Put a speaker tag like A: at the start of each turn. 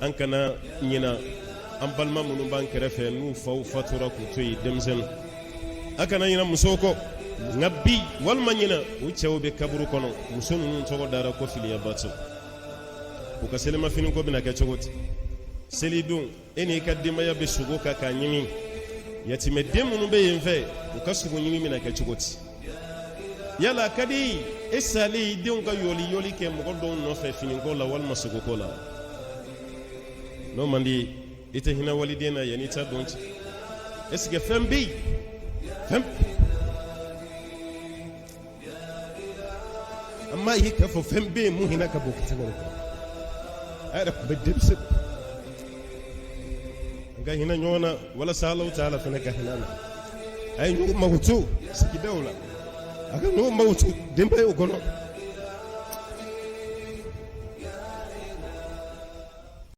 A: An kana ɲina an balima minnu b'an kɛrɛfɛ, n'u faw fatura k'u to yen denmisɛnnin. A kana ɲina musow kɔ, nka bi walima ɲina, u cɛw bɛ kaburu kɔnɔ, muso ninnu tɔgɔ dara ko filiyabatɔ. U ka selimafini ko bɛna kɛ cogo di? Selidon, e n'i ka denbaya bɛ sogo kan k'a ɲimi. Yatimɛden minnu bɛ yen fɛ, u ka sogo ɲimi bɛna kɛ cogo di? Yala a ka di e salen, i denw ka yɔli yɔli kɛ mɔgɔ dɔw nɔfɛ finiko la walima sogoko la? N'o man di, i tɛ hinɛ waliden na yanni i ta don cɛ. Est ce que fɛn bɛ yen, fɛn an b'a ye k'a fɔ fɛn bɛ yen mun hinɛ ka bon ka tɛmɛ o kan? A yɛrɛ tun bɛ denmisɛn. An ka hinɛ ɲɔgɔn na walasa Alahu taala fana ka hinɛ an na. A ye ɲɔgɔn makoto sigidaw la, a ka ɲɔgɔn makoto denbayaw kɔnɔ.